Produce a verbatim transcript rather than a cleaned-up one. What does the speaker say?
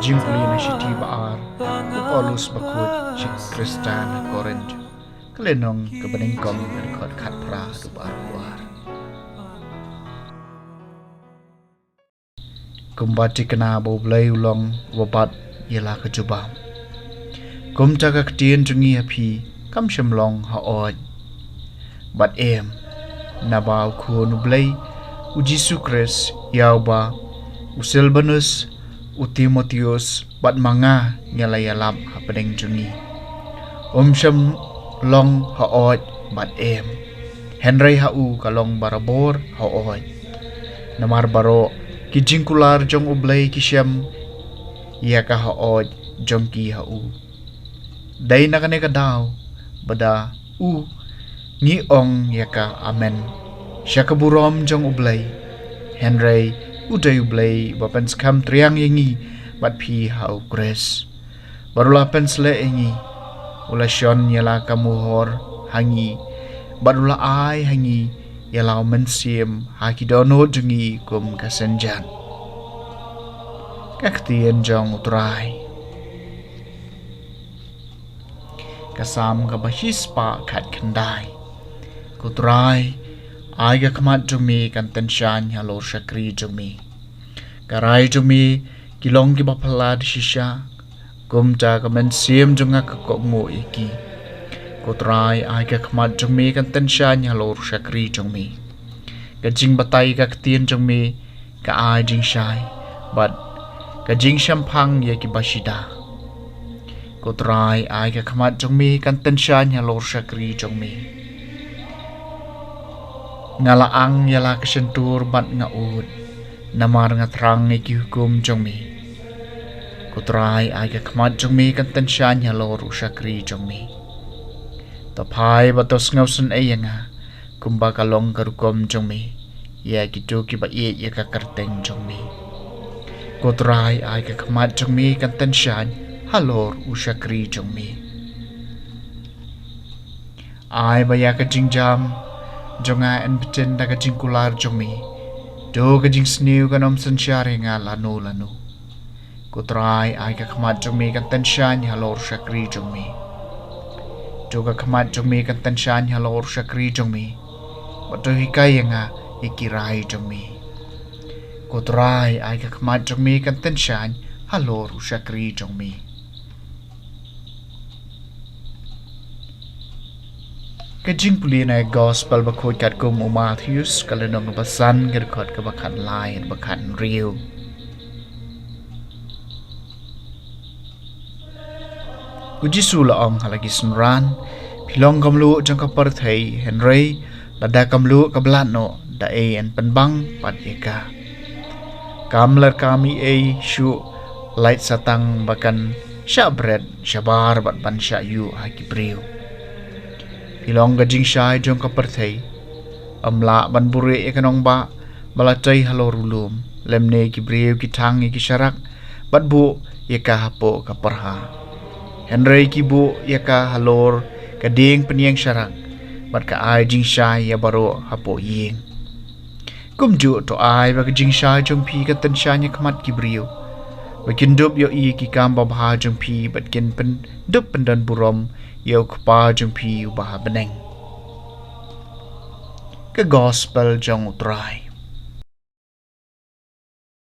Jingpule na shithi ba ar u Paulus bakhuid sha ki Khristan ha Korinth. Ka lynnong kaba nyngkong, ka dkhot khatphra haduh ba arphew ar. Kumba thikna ba U Blei u long uba bat ïa la ka jubab, kumta ka ktien jong ngi ha phi kam shym long ha oid bad em. Naba u Khun U Blei, u Jisu Khrist, ïa uba u Silbanus, u Timotheus bad ma nga ngi la ïalap hapdeng jong ngi, um shym long ha oid bad em, hynrei ha u ka long barabor ha oid. Namar baroh ki jingkular jong U Blei ki shem ïa ka ha oid jong ki ha u. Dei na kane ka daw ba da u ngi ong ïa ka amen sha ka burom jong U Blei. Hynrei u dei U Blei ba pynskhem triang ïa ngi bad phi ha u Khrist, bad u la pynsleh ïa ngi, u la shon ïa la ka muhor ha ngi, bad u la ai ha ngi ïa la u mynsiem ha ki dohnud jong ngi kum ka synjat. Ka ktien jong U Trai. Ka Salm kaba shispah khatkhyndai. Ko Trai, ai ka khmat jong me kan tyngshaiñ halor shakri jong me. Ka rai jong me ki long kiba phylla da shisha, kumta ka mynsiem jong nga ka kohnguh ïa ki. Ko Trai, ai ka khmat jong me kan tyngshaiñ halor shakri jong me. Ka jingbatai ka ktien jong me ka ai jingshai, bad ka jingshemphang ïa kiba shida. Ko Trai, ai ka khmat jong me kan tyngshaiñ halor shakri jong me. Nga la ang ïa la ka shyntur bad nga ud, namar nga thrang ïa ki hukum jong me. Ko Trai, ai ka khmat jong me kan tyngshaiñ halor u shakri jong me. To phai bad to sngewsynei ïa nga, kumba ka long ka rukom jong me ïa kito kiba ïeit ïa ka kyrteng jong me. Ko Trai, ai ka khmat jong me kan tyngshaiñ halor u shakri jong me. Ai ba ïa ka jingjam jong nga yn btin da ka jingkular jong me. To ka jingsniew kan ym synshar ïa nga lano lano. Ko Trai, ai ka khmat jong me kan tyngshaiñ halor shakri jong me. To ka khmat jong me kan tyngshaiñ halor shakri jong me, bad to hikai ïa nga ïa ki rai jong me. Ko Trai, ai ka khmat jong me kan tyngshaiñ halor u shakri jong me. Ka jingpule na ka Gospel bakhuid katkum u Mathaios, ka lynnong kaba san, ka dkhot kaba khatlai bad khathynriew. U Jisu u la ong ha la ki synran, phi long ka mluh jong ka pyrthei, hynrei lada ka mluh ka blad noh, da ei yn pynbang pat ïa ka? Kam lyrkam ei ei shuh lait satang ba kan shah bret shabar bad ban shah ïuh ha ki briew. Phi long ka jingshai jong ka pyrthei. Ym lah ban buhrieh ïa ka nongbah ba la tei halor u lum, lymne ki briew ki thang ïa ki sharak bad buh ïa ka hapoh ka pyrha. Hynrei ki buh ïa ka halor ka dieng pynïeng sharak, bad ka ai jingshai ïa baroh hapoh ïing. Kumjuh to ai ba ka jingshai jong phi kan tyngshaiñ ha khmat ki briew, ba kin dup ïohi ïa ki kam babha jong phi, bad kin pyn-, dup pyndonburom ïa u Kpa jong phi uba ha bneng. Ka Gospel jong U Trai.